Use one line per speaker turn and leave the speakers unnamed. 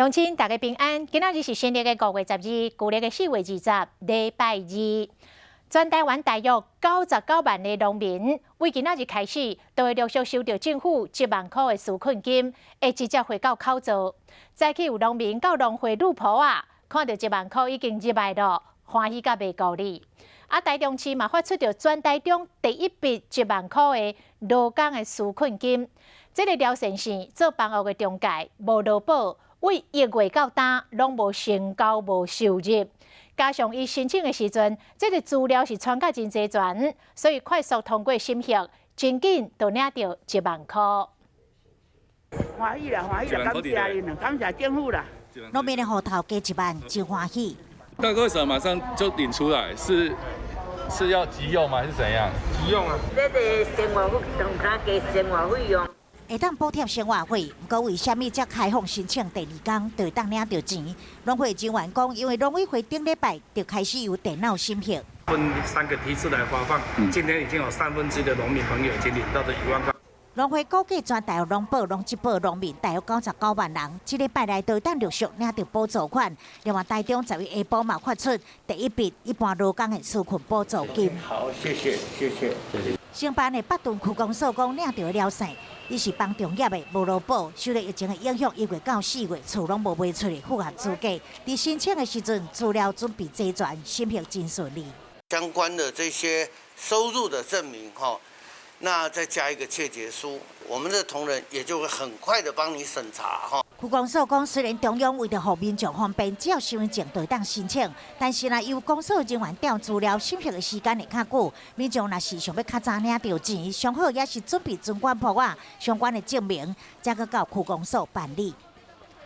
鄉親大家平安，今仔日是新曆的5月12，舊曆的4月20，禮拜二。全台灣大約99萬的農民，為今仔日開始，都會陸續收到政府一萬箍的紓困金，會直接匯到口座。早起有農民到農會女僕仔，看著一萬箍已經入來囉，歡喜甲袂顧理。啊，台中市嘛發出著全台中第一筆一萬箍的勞工的紓困金。這个寮善縣做房屋的中介，無勞保，為1月到今攏無成交無收入。加上伊申請的時陣，這个資料是傳甲真齊全，所以快速通過審核，真緊就領著一萬箍。
歡喜啦，歡喜啦，感謝𪜶啦，感謝政府啦。
農民的戶頭加一萬，真歡喜。
大哥，為什麼馬上就領出來？是要急用嗎？還是怎樣？
急用啊！
這個生活費，當家加生活費用。
會當補貼生活費，毋過為啥物才開放申請第二工就會當領著錢？農會人員講，因為農委會頂禮拜就開始由電腦審核，
分三個梯次來發放，今天已經有1/3的農民朋友已經領到這1萬塊。
農會估計全台農保、農疾保農民大約99萬人，這禮拜內都會當陸續領著補助款。另外，台中11下晡嘛發出第一筆一般勞工的紓困補助金。
好，謝謝，謝謝。
承辦的北屯區公所講，領著的了線，伊是幫中業的，無勞保，受著疫情的影響，1月到4月厝攏無賣出去，符合資格。佇申請的時陣，資料準備齊全，審核真順利。
相關的這些收入的證明，哈，那再加一個切結書，我們的同仁也就會很快的幫你審查，哈。
區公所講，雖然中央為著予民眾方便，只要身份證就會當申請，但是若由公所人員調資料審核的時間會較久，民眾若是想欲較早領著錢，上好也是準備存款簿仔相關的證明，才閣到區公所辦理。